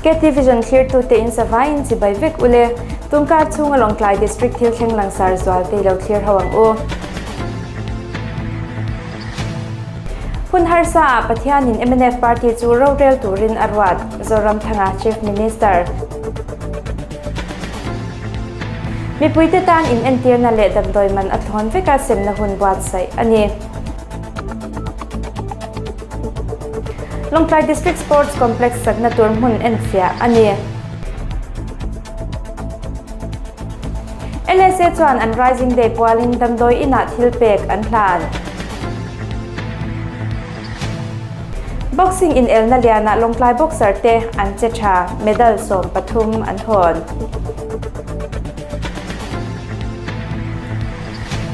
KT Vision thlirtute in savaiin chibai vek ule. Tungkar chhunga Lawngtlai District thil thleng langsar zual te ilo thlir ho ang u. Hun harsa ah Pathianin mnf party chu rorel turin a ruat, Zoramthanga Chief Minister. Mipuite tan in entirna leh damdawi man a thlawn veka semna hun buatsaih a ni. Lawngtlai District Sports Complex sakna tur hmun enfiah a ni. LSA chuan an Rising Day pualin damdawi inah thil pek an hlan. Boxing inelna lianah Lawngtlai boxer te an che tha, medal 13 an hawn.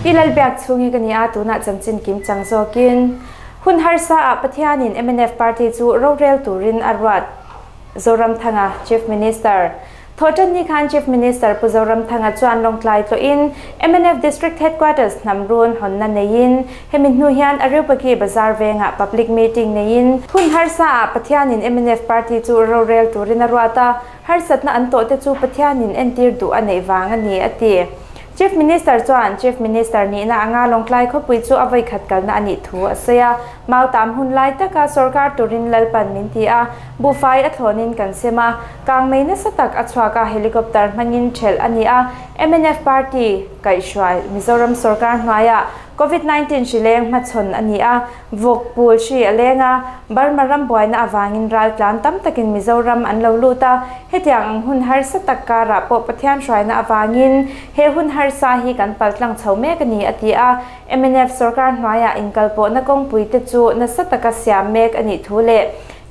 Pi Lalbiak chhungi ka ni a, tunah chanchin kim chang zawkin hun harsa ah Pathianin mnf party chu rorel turin a ruat. Zoramthanga, Chief Minister. Thawhtanni khan Chief Minister Pu Zoramthanga chuan Lawngtlai tlawhin mnf District Headquarters hnam run hawnna neiin hemi hnu hian Areopagi Bazar vengah public meeting neiin hun harsa ah Pathianin mnf party chu rorel turin a ruat a, harsatna an tawh te chu Pathianin entir duh a neih vang a ni a ti. Chief Minister chuan Chief Minister nihna anga Lawngtlai khawpui chu a vawikhat kalna a nih thu a sawi a, Mautam hun lai taka sorkar turin Lalpan min ti a, buhfai a thlawnin kan sem a, kangmei nasa tak a chhuak a, helicopter hmangin thelh a ni a, mnf party kaihhruai Mizoram sorkar hnuaiah Covid 19 hri leng hmachhawn a ni a, vawk pul hri a leng a, Burma ram buaina avangin raltlan tam takin Mizoram an lo lut a, hetiang ang hun harsa tak karah pawh Pathian hruaina avangin he hun harsa hi kan paltlang chho mek a ni a ti a. Mnf sorkar hnuaiah inkalpawhna kawngpui te chu nasa taka siam mek a nih thu leh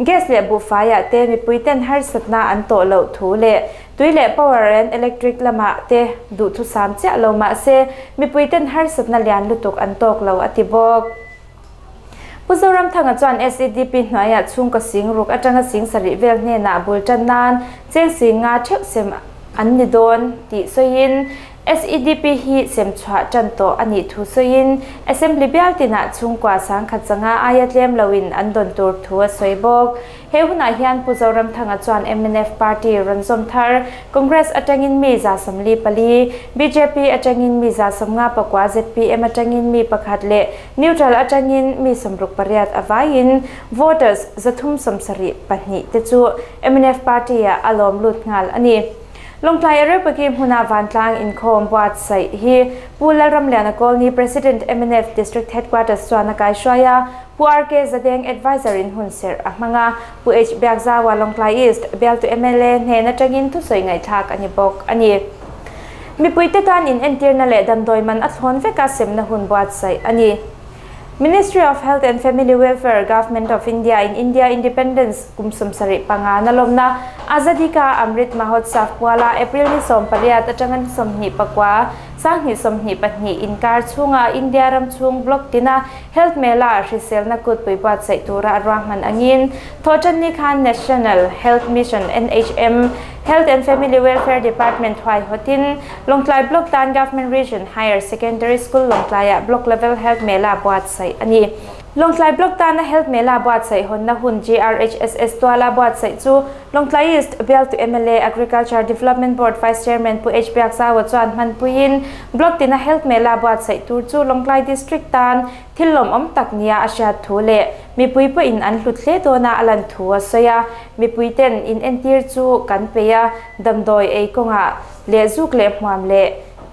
gas leh buhfaiah te mipuiten harsatna an tawh loh thu leh tui leh power and electric lamah te duhthusam chiah lo mah se mipuiten harsatna lian lutuk an tawk lo a ti bawk. Pu Zoramthanga chuan SEDP hnuaiah chhungkaw sing ruk atanga sing sarih vel hnenah bul tan nan cheng sing nga theuh sem an ni dawn tih sawiin SEDP hi sem chhuah tan tawh a nih thu sawiin Assembly bial tinah chhungkua sangkhat changa aia tlem loin an dawn tur thu a sawi bawk. He hunah hian Pu Zoramthanga chuan mnf party rawn zawm thar Congress atangin mi 44, bjp atangin mi 54, zpm atangin mi pakhat leh neutral atangin mi 68 a vaiin voters 372 te chu mnf party-ah a lawm lut nghal a ni. Lawngtlai Areopagi hmuna vantlang inkhawm buatsaih hi Pu Lalramliana Kawlni President mnf District Headquarters chuan a kaihruai a, Pu RK Zadeng Adviser in hun serh a hmang a, Pu H Biakzaua Lawngtlai East bialtu mla hnen atangin thusawi ngaihthlak a ni bawk a ni. Mipuite tan inentirna leh damdawi man a thlawn veka semna hun buatsaih a ni. Ministry of Health and Family Welfare, Government of India in India Independence kum 75 na lawmna Azadi Ka Amrit Mahotsav puala April ni 18 atanga ni 29 2022 inkar chhunga India ram chhung block tina Health Mela hriselna kutpui buatsaih tura a ruahman angin Thawhtanni khan National Health Mission, NHM, Health and Family Welfare Department huaihawtin Lawngtlai Block tan Government Region Higher Secondary School Lawngtlaiah Block Level Health Mela buatsaih a ni. Lawngtlai Block tana Health Mela buatsaih hawnna hun GRHSS tuala buatsaih chu Lawngtlai East bialtu mla Agriculture Development Board Vice Chairman Pu H Biakzaua chuan hmanpuiin Block tina Health Mela buatsaih tur chu Lawngtlai District tan Thil lawmawm tak nia a hriat thu leh mipui pawhin an hlut hle dawna a lan thu a sawi a, mipuiten in entir chu kan peih a, damdawi ei kawngah leh zuk leh hmuam leh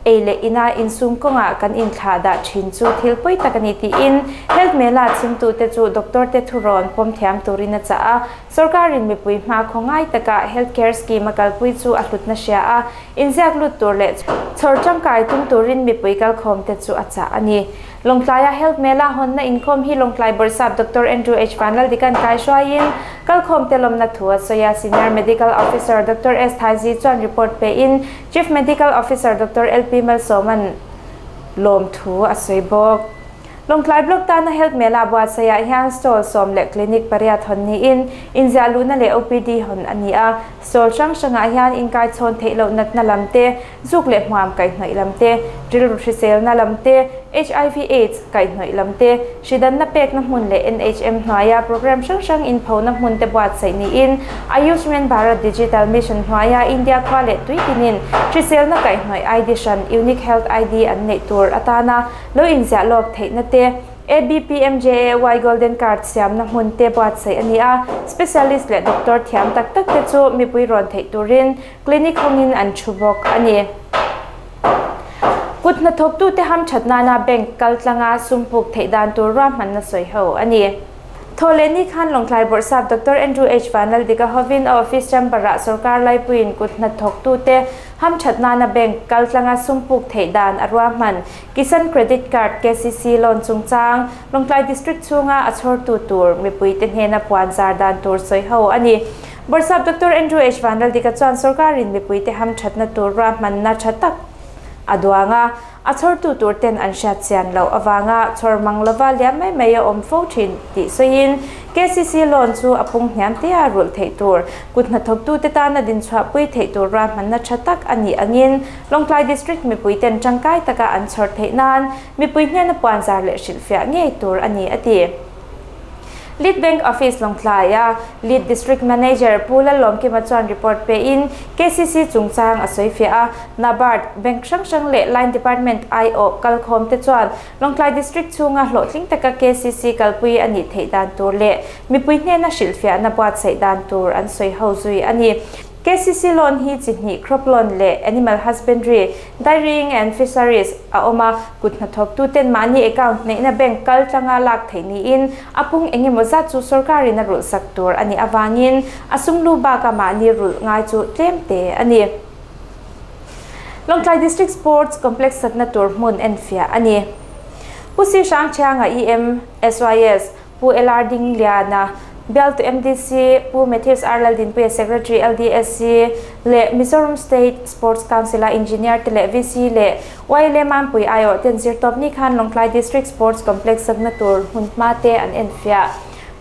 ei leh ina insum kawngah kan inthlah dah thin chu thil pawi tak a ni tiin Health Mela chhimtute chu doctor te thurawn pawm thiam turin a chah a, sorkarin mipui hmakhaw ngai taka Health Care Scheme a kalpui chu a hlutna hria a, inziak lut tur leh chhawr tangkai tum turin mipui kalkhawmte chu a chah a ni. Lawngtlaia Health Mela hawnna inkhawm hi Lawngtlai Bawrhsap Doctor Andrew H. Vanlaldikan kaihruaiin kalkhawmte lawmna thu a sawi a, Senior Medical Officer Doctor S. Thaizi chuan report pein Chief Medical Officer Doctor LP Malsawman lawm thu a sawi bawk. Lawngtlai Block tana Health Mela buatsaihah hian stall sawm leh clinic pariat hawn niin inziah luhna leh OPD hawn a ni a. Stall hrang hrangah hian inkaichhawn theih loh natna lam te, zuk leh hmuam kaihhnawih lam te, rilru hriselna lam te, HIV aids kaihhnawih lam te, hridanna pekna hmun leh NHM hnuaia program hrang hrang inphona hmun te buatsaih niin Ayushman Bharat Digital Mission hnuaia India khua leh tui tinin hriselna kaihhnawih ID hran Unique Health ID an neih tur atana Lo inziah lawk theihna te, ABPMJAY Golden Card siamna hmun te buatsaih a ni a, specialist leh doctor thiam tak tak te chu mipui rawn theih turin clinic hawngin an thu bawk a ni. Kut hnathawktute hamthat nana bank kal tlanga sum puk theih dan tur ruahmanna sawi ho a ni. Thawhleh ni khan Lawngtlai Bawrhsap Doctor Andrew H. Vanlaldika hovin a office chamber-ah sorkar laipuiin kut hnathawktute hamthat nana bank kal tlanga sum puk theih dan a ruahman Kisan Credit Card, KCC, loan chungchang Lawngtlai District chhunga a chhawrtu tur mipuite hnena puan zar dan tur sawi ho a ni. Bawrhsap Doctor Andrew H. Vanlaldika chuan sorkarin mipuite hamthatna tur ruahmanna tha tak a duang a. A chhawrtu tur ten an hriat chian loh avanga chhawr mang lova liam mai mai a awm fo thin tih sawiin KCC loan chu a pung hniam te a rulh theih tur, kut hnathawktute tana dinchhuahpui theih tur ruahmanna tha tak a nih angin Lawngtlai District mipui ten tangkai taka an chhawr theih nan mipui hnena puanzar leh hrilhfiah ngei tur a ni a ti. Lead Bank Office Lawngtlaia Lead District Manager Pu Lallawmkima chuan report pein KCC chungchang a sawifiah a, NABARD, Bank hrang hrang leh Line Department aiawh kalkhawmte chuan Lawngtlai District chhunga hlawhtling taka KCC kalpui a nih theih dan tur leh mipui hnena hrilhfiahna buatsaih dan tur an sawi ho zui a ni. KCC loan hi chi hnih crop loan leh animal husbandry, dairying and fisheries a awm a, kut hnathawktuten mahni account neihna bank kal tlanga lak theih niin a pung engemaw zat chu sorkarin a rulhsak tur a nih avangin a sum lu baka mahni rulh ngai chu tlem te a ni. Lawngtlai District Sports Complex satna tur hmun enfiah a ni. Pu Si Hrangthianga EM, SYS, Pu LR Dingliana, Bialtu MDC, Pu Matthews R Laldinpuia Secretary LDSC leh Mizoram State Sports Council-a Engineer te leh VC leh YLA Mampui aiawh ten zirtawpni khan Lawngtlai District Sports Complex sakna tur hmunhma te an enfiah.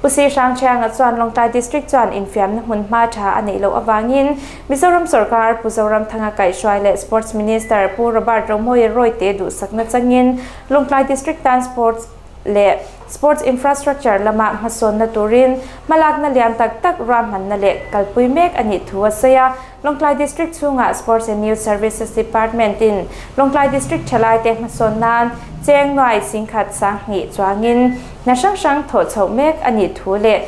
Pu Si Hrangchhianga chuan Lawngtlai District chuan infiamna hmunhma tha a neih loh avangin Mizoram sorkar Pu Zoramthanga kaihhruai leh Sports Minister Pu Robert Romawia Royte duhsakna changin Lawngtlai District tan Sports leh sports infrastructure lama hmasawnna turin hmalakna lian tak tak ruahmanna leh kalpui mek a nih thu a sawi a. Lawngtlai District chhungah Sports and Youth Services Department-in Lawngtlai District thalaite hmasawn nan cheng nuai singkhat sanghnih chuangin hna hrang hrang thawh chhoh mek a nih thu leh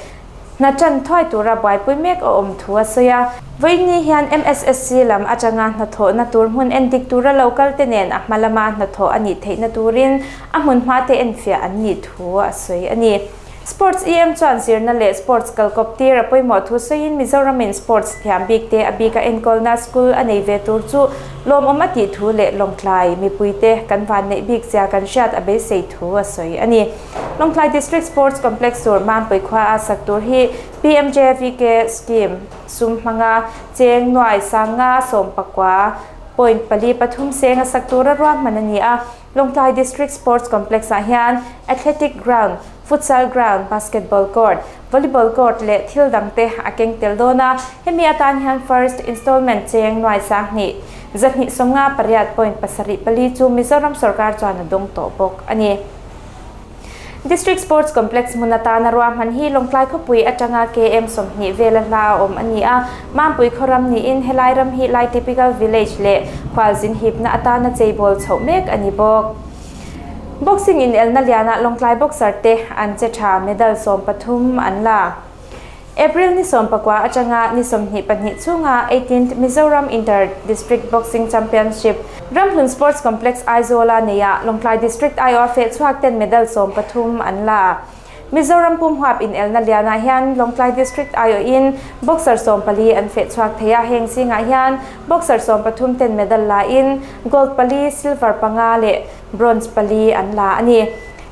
Hna ṭan thuai tura buaipui mek a awm thu a sawi a. Vawiinni hian MSSC lam aṭanga hnathawhna tur hmun endik tura lo kal te nen a hma lama hnathawh a nih theihna turin a hmun hma te enfiah an nih thu a sawi a ni. Sports EM chuan zirna leh sports kalkawp tir a pawimawh thu sawiin Mizoramin sports thiam bik te a bika enkawlna school a nei ve tur chu lawmawm a tih thu leh Lawngtlai mipuite kan vanneih bik zia kan hriat a beisei thu a sawi a ni. Lawngtlai District Sports Complex tur Mampui khua a sak tur hi PMJVK Scheme sum hmanga cheng nuai sanga sawmpakua point pali pathum seng a sak tura ruahman a ni a. Lawngtlai District Sports Complex ah hian Athletic Ground, Futsal Ground, Basketball Court, Volleyball Court leh thil dang te a keng tel dawn a. Hemi atan hian First Installment cheng nuai sanghnih 258 point pasarih pali chu Mizoram sorkar chuan a dawng tawh bawk a ni. District Sports Complex hmun atana ruahman hi Lawngtlai khawpui atanga KM 20 vela hla a awm a ni a, Mampui khaw ram niin helai ram hi Lai Typical Village leh khualzin hipna atana cheibawl chhoh mek a ni bawk. Boxing inelna lianah Lawngtlai boxer te an che tha, medal 13 an la. April ni 19 atanga ni 22 chhunga 18th Mizoram Inter District Boxing Championship Ramhlun Sports Complex Aizawla neia Lawngtlai District aiawh feh chhuak ten medal 13 an la. Mizoram pumhuap inelna lianah hian Lawngtlai District aiawhin boxer 14 an feh chhuak thei a, heng zingah hian boxer 13 ten medal la in gold pali, silver panga leh bronze pali an la a ni.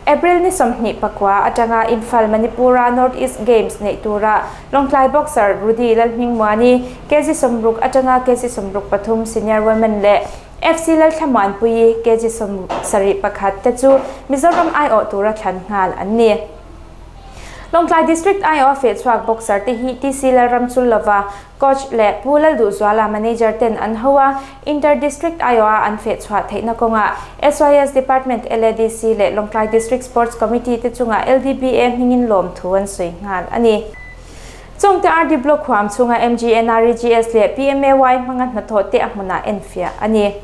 April ni 29 atanga Imphal, Manipur-a North East Games neih tura Lawngtlai boxer Rudy Lalhmingmuani kg 60 atanga kg 63 senior women leh FC Lalthlamuanpuii, kg 71, te chu Mizoram aiawh tura thlan nghal an ni. Lawngtlai District aiawha fehchhuak boxer te hi TC Lalramchullova, Coach, leh Pu Lalduhzuala, Manager, ten an ho a, Inter District aiawha an fehchhuah theihna kawngah SYS Department, LADC leh Lawngtlai District Sports Committee te chungah LDBA hmingin lawmthu an sawi nghal a ni. Chungte RD Block huam chhunga MGNREGS leh PMAY hmanga hnathawh te a hmunah enfiah a ni.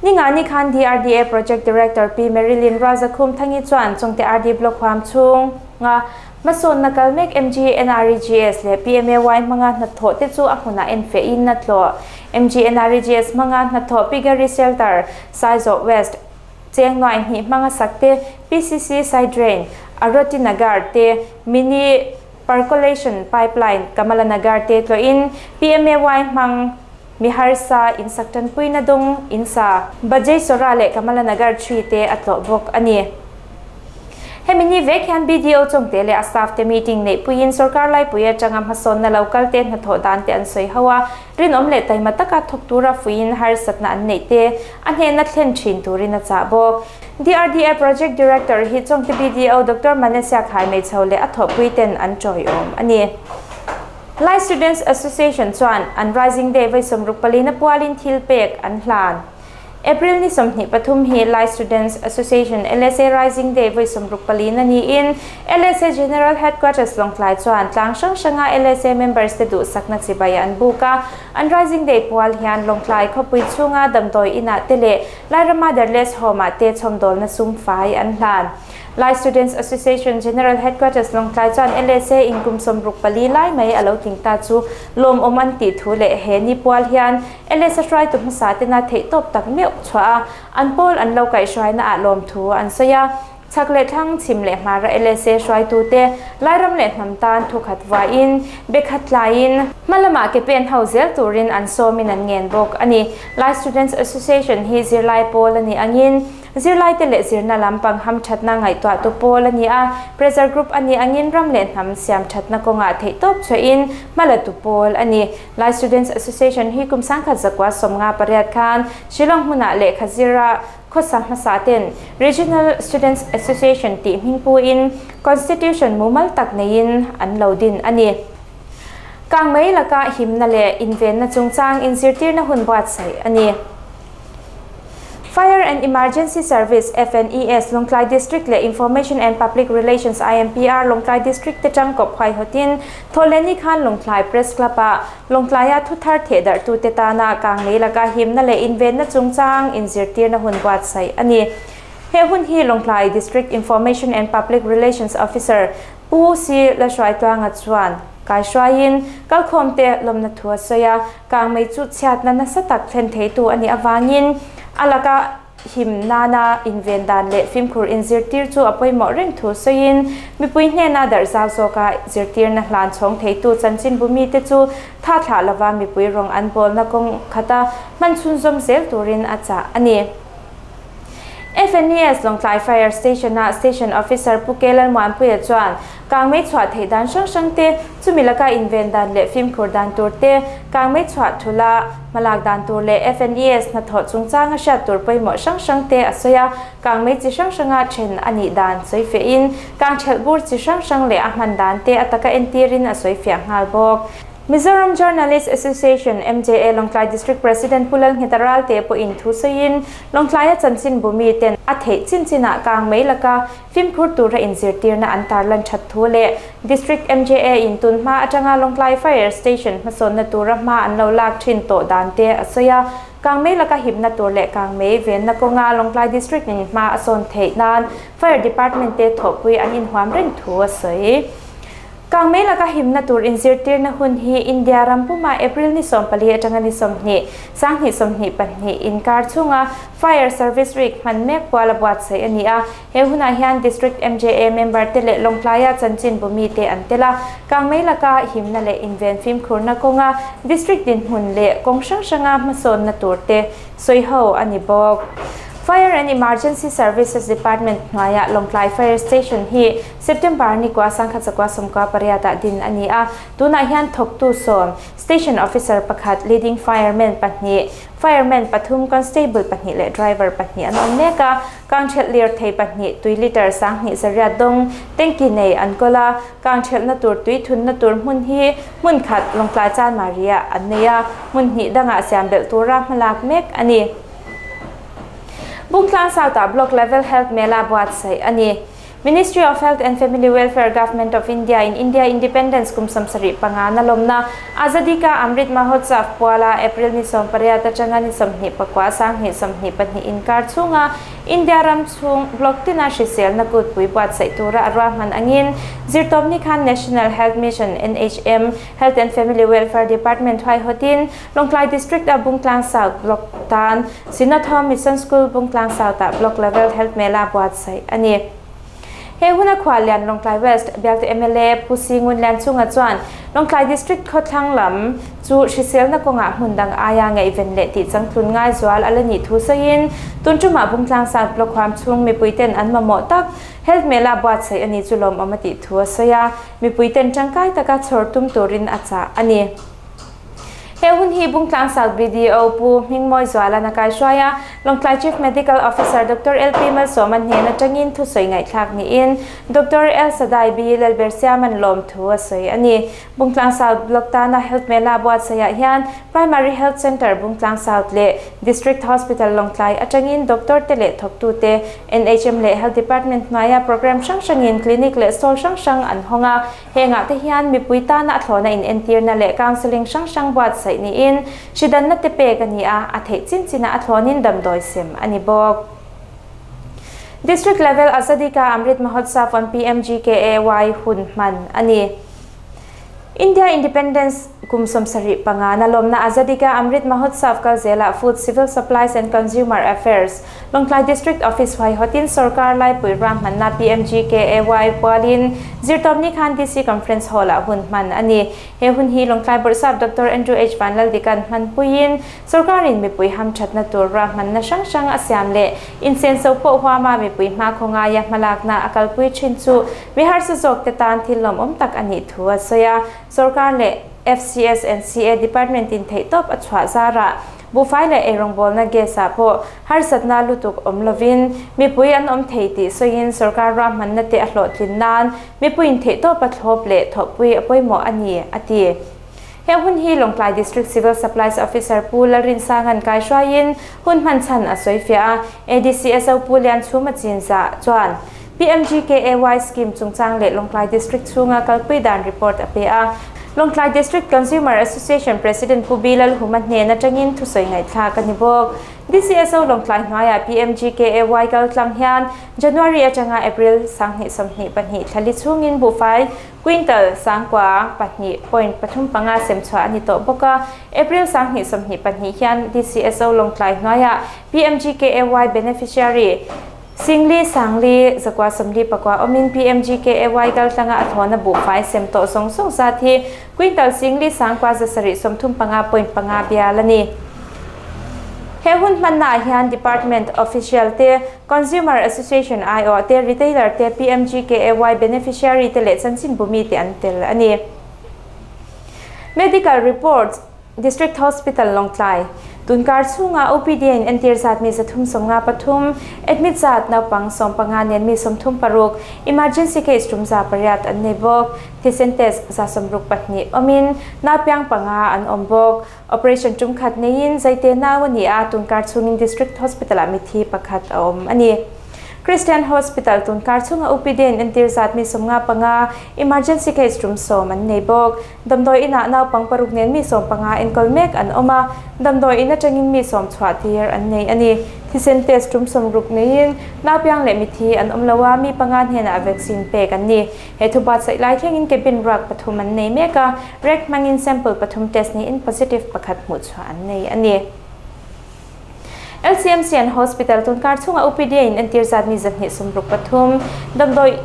Ningani khan DRDA Project Director Pi Marilyn Rualzakhumthangi chuan Chungte RD Block huam chhunga hmasawnna kal mek MGNREGS leh PMAY hmanga hnathawh te chu a hmunah enfiahin a tlawh. MGNREGS hmanga hnathawh Piggery Shelter, Saizawh West, Cheng nuai hnih hmanga sak te, PCC Side Drain, Aroti Nagar te, Mini Percolation Pipeline, Kamala Nagar te tlawhin PMAY hmang mi harsa insak tanpuina dung insa Bajai Sora leh Kamala Nagar Tree te a tlawh bawk a ni. Hemi ni vek hian BDO chawngte leh a staff te meeting neihpuiin sorkar laipui atanga hmasawnna lo kal te hnathawh dan te an sawi ho a, rinawm leh taima taka thawk tura fuiin harsatna an neih te a hnehna thlen thin turin a chah bawk. DRDA Project Director hi Chawngte BDO Doctor Manesia Khaimeichho leh a thawhpui ten an tawiawm a ni. Lai Students Association chuan an Rising Day vawi 64 na pualin thil pek an hlan. April ni 23 hi Lai Students Association, LSA, Rising Day vawi 64 na niin LSA General Headquarters Lawngtlai chuan tlang hrang hranga LSA members te duhsakna chibai an buk a. An Rising Day pual hian Lawngtlai khawpui chhunga damdawi inah te leh Laira Motherless Home-ah te chhawmdawlna sum fai an hlan. Lai Students Association General Headquarters Lawngtlai chuan LSA in kum 64 lai mai a lo tling ta chu lawmawm an tih thu leh he ni pual hian LSA hruaitu hmasa tena theihtawp tak meuh chhuah a, an pawl an lo kaihhruaina ah lawmthu an sawi a. Chhak leh thlang, chhim leh hmara LSA hruaitute Lairam leh hnam tan thu khat vuahin, be khat tlaiin, hma lamah ke pen ho zel turin an sawmin an ngen bawk a ni. Lai Students Association hi zirlai pawl a nih angin, zirlaite leh zirna lampang hamthatna ngaihtuahtu pawl a ni a, pressure group a nih angin ram leh hnam siam thatna kawngah theihtawp chhuahin hma la tu pawl a ni. Lai Students Association hi kum 1958 khan Shillong hmunah lehkha zira Khawsa hmasa ten Regional Students Association tih hming puin Constitution mumal tak neiin an lo din a ni. Kang mai laka himna leh invenna chungchang inzirtirna hun buatsaih a ni. Fire and Emergency Service, FNES, Lawngtlai District leh Information and Public Relations, IMPR, Lawngtlai District te tangkawp huaihawtin Thawhlehni khan Lawngtlai Press Club-ah Lawngtlaia thu thar thehdarhtute tana kanglei laka himna leh invenna chungchang inzirtirna hun buatsaih a ni. He hun hi Lawngtlai District Information and Public Relations Officer Pu Si Lalhruaituanga chuan kaihruaiin kalkhawmte lawmna thu a sawi a, kangmei chu chhiatna nasa tak thlen theitu a nih avangin a laka Him nana inven dan leh fimkhur inzirtir chu a pawimawh reng thu sawiin, mipui hnena darh zau zawka zirtirna hlan chhawng theitu chanchinbu mite chu tha thlah lova mipui rawng an bawlna kawng khata hman chhunzawm zel turin a chah a ni. FNES Lawngtlai Fire Station-a Station Officer Pu Ke Lalmuanpuia chuan kangmei chhuah theih dan hrang hrang te, chumi laka inven dan leh fimkhur dan tur te, kangmei chhuah thula hmalak dan tur leh FNES hnathawh chungchanga hriat tur pawimawh hrang hrang te a sawi a, kangmei chi hrang hranga then a nih dan sawi fiahin, kangthelh bur chi hrang hrang leh a hman dan te a taka entirin a sawi fiah nghal bawk. Mizoram Journalist Association, MJA, Lawngtlai District President Pu Lalngheta Ralte pawhin thu sawiin, Lawngtlaia chanchin bumi ten a theih chin chinah kangmei laka Fimkhur tura inzirtirna an tarlan that thu leh District MJA in tun hma atanga Lawngtlai Fire Station hmasawnna tura hma an lo lak thin tawh dan te a sawi a, kangmei laka hipna tur leh kangmei venna kawnga Lawngtlai District in hma a sawn theih nan Fire Department te thawhpui an inhuam reng thu a sawi. Kangmei laka himna tur inzirtirna hun hi India ram puma April ni 14 atanga ni 20, 2022 inkar chhunga Fire Service Week hman mek puala buatsaih a ni a. He hunah hian District MJA member te leh Lawngtlaia chanchinbu mite an tel a. Kangmei laka himna leh inven fimkhurna kawnga District dinhmun leh kawng hrang hranga hmasawnna tur te sawiho a ni bawk. Fire and Emergency Services Department hnuaia Lawngtlai Fire Station hi September ni kua 1998 ah din a ni a, tunah hian thawktu sawm, Station Officer pakhat, Leading Fireman pahnih, Fireman pathum, Constable pahnih leh Driver pahnih an awm mek a, kangthelh lirthei pahnih, tui litre 20,100 dawng, tanky nei an kawl a, kangthelhna tur tui thunna tur hmun hi hmun khat Lawngtlai Chanmari ah an nei a, hmun hnih dangah siam belh tura hmalak mek a ni. Bungtlang South ah Block Level Health Mela buatsaih a ni. Ministry of Health and Family Welfare Government of India in India Independence kum 75 na lawmna Azadi Ka Amrit Mahotsav puala April ni 18 atanga ni 29 2022 inkar chhunga India ram chhung block tina hriselna kutpui buatsaih tura a ruahman angin zirtawpni khan National Health Mission, NHM, Health and Family Welfare Department huaihawtin Lawngtlai District a Bungtlang South Block tan Synod Home Mission School Bungtlang South ah Block Level Health Mela buatsaih a ni. He huna khuallian Lawngtlai West bialtu mla Pu Si Ngun Lian Chunga chuan Lawngtlai District khawthlang lam chu hriselna kawngah hmun dang aia ngaihven leh tih changtlun ngai zual a la nih thu sawiin tun tumah Bungtlang South Block huam chhung mipuiten an mamawh tak Health Mela buatsaih a ni chu lawmawm a tih thu a sawi a, mipuiten tangkai taka chhawr tum turin a chah a ni. He hun hi Bungtlang South BDO Pu Hmingmawi Zualan a kaihruai a, Lawngtlai Chief Medical Officer Doctor LP Malsawma hnen atangin thusawi ngaihthlak niin Doctor El Sadai B Lalbersiaman lawmthu a sawi a ni. Bungtlang South Block tana Health Mela buatsaihah hian Primary Health Centre Bungtlang South leh District Hospital Lawngtlai atangin doctor te leh thawktute NHM leh Health Department hnuaia program hrang hrangin clinic leh stall hrang hrang an hawng a, Hengah te hian mipui tana a thlawhna in entirna leh counselling hrang hrang buatsaih niin hridanna te pek a ni a, a theih chin chinah a thlawnin damdawi sem a ni bawk. District Level Azadi Ka Amrit Mahotsav on PMGKAY hun hman a ni. India Independence kum 75 na lawmna Azadi Ka Amrit Mahotsav kal zelah Food, Civil Supplies and Consumer Affairs, Lawngtlai District Office huaihawtin sorkar laipui ruahmanna PMGKAY pualin zirtawpni khan DC Conference Hall-ah hun hman a ni. He hun hi Lawngtlai Bawrhsap Doctor Andrew H. Vanlaldika'n hmanpuiin sorkarin mipui hamthatna tur ruahmanna hrang hrang a siam leh insenso pawh huama mipui hmakhaw ngaia hmalakna a kalpui thin chu mi harsa zawkte tan thil lawmawm tak a nih thu a sawi a. Sorkar leh FCS and CA Department-in theihtawp a chhuah zarah Buhfai leh eirawngbawlna gas ah pawh harsatna lutuk awm lovin mipui an awm thei tih sawiin sorkar ruahmanna te a hlawhtlin nan mipuiin theihtawpa thlawp leh thawhpui a pawimawh a ni, a ti. He hun hi Lawngtlai District Civil Supplies Officer Pu Lalrinsanga'n kaihruaiin hun hman chhan a sawifiah a, ADCSO Pu Lianchhuma Chinzah chuan PMGKAY Scheme chungchang leh Lawngtlai District chhunga kalpui dan report a pe a. Lawngtlai District Consumer Association President Pu B Lalhuma hnen atangin thusawi ngaihthlak a ni bawk. DCSO Lawngtlai hnuaiah PMGKAY kaltlang hian January atanga April 2022 thlali chhungin buhfai quintal 9,2.35 sem chhuah a ni tawh bawk a. April 2022 hian DCSO Lawngtlai hnuaiah PMGKAY beneficiary Singli, Sangli, Zakua Sawmli Pakua awmin PMGKAY kaltlanga a thlawna buhfai sem tawh zawng zawng zat hi quintal Singli Sangkua 735.5 bial a ni. He hun hmannaah hian Department Official te, Consumer Association aiawh te, Retailer te, PMGKAY beneficiary te leh chanchinbumi te an tel a ni. Medical Reports. District Hospital Lawngtlai, Tunkar chhunga OPD a in entir zat mi 353, admit zat naupang 15 nen mi 36, emergency case tum 800 an nei bawk. Thisen test 62 awmin naupiang panga an awm bawk. Operation tum khat neiin zaite nau a ni a, tunkar chhungin District Hospital ah mithi pakhat a awm a ni. Christian Hospital tunkar chhunga OPD a in entir zat mi 55, emergency case tum 10 an nei bawk. Damdawi inah naupang paruk nen mi 15 enkawl mek an awm a, damdawi in atangin mi 10 chhuah tir an nei a ni. Thisen test tum 60 neiin naupiang leh mithi an awm lo a, mi panga hnenah vaccine pek an ni. He thu buatsaih lai thlengin cabin ruak pathum an nei mek a, rek hmangin sample pathum test niin positive pakhat hmuh chhuah an nei a ni. LCMC an Hospital tunkar chhunga OPD a in entir zat mi 263, damdawi.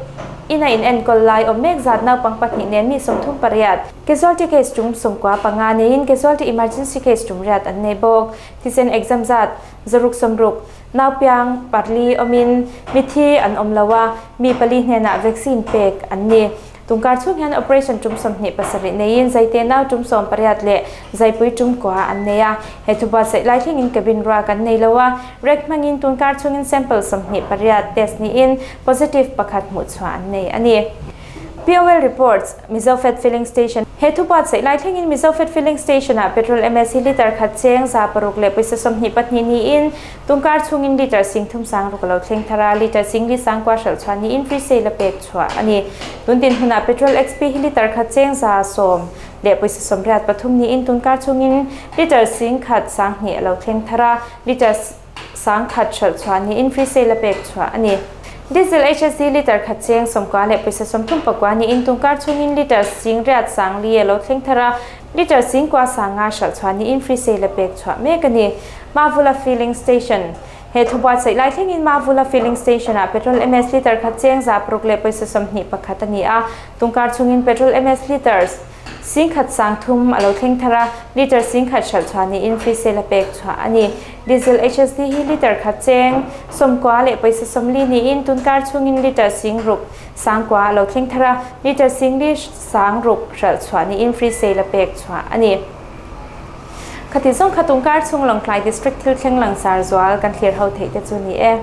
Ina in enkawl lai awm mek zat naupang pahnih nen mi 38, Casualty case tum 95 neiin casualty emergency case tum riat an nei bawk. Thisen exam zat 160, naupiang pali awmin mithi an awm lo a, mi pali hnenah vaccine pek an ni. Tungkar chhung hian operation tum 27 neiin zaite nau tum 18 leh zaipui tum kua an nei a. He thu buatsaih lai thlengin cabin ruak an nei lo a, rek hmangin tunkar chhungin sample 28 test niin positive pakhat hmuh chhuah an nei a ni. POL reports, Mizofed Filling Station He thu buatsaih lai thlengin Mizofed Filling Station-ah petrol MS hi litre khat cheng 600 leh pawisa 22 niin tungkar chhungin litre 30 600 a lo thleng thar a, litre 4 9 hralh chhuah niin free sale a pek chhuah a ni. Tuntin hunah petrol XP hi litre khat cheng 110 leh pawisa 83 niin tunkar chhungin litre 1 2 a lo thleng thar a, litre 1000 hralh chhuah niin free sale a pek chhuah a ni. Diesel HSD litre khat cheng 90 leh pawisa 39 niin tunkar chhungin litre 8 4 a lo thleng thar a, litre 9 5 hralh chhuah niin free sale a pek chhuah mek a ni. Mavula Filling Station He thu buatsaih lai thlengin Mavula Filling Station-ah petrol MS litre khat cheng 600 leh pawisa 21 a ni a, tungkar chhungin petrol MS litres 1 3 a lo thleng thar a, litre 1 hralh chhuah niin free sale a pek chhuah a ni. Diesel HSD hi litre khat cheng 90 leh pawisa 40 niin tunkar chhungin litre 6 9 a lo thleng thar a, litre 4 6 hralh chhuah niin free sale a pek chhuah a ni. Khati zawng kha tungkar chhung Lawngtlai District thil thleng langsar zual kan thlir ho theih te chu ni e.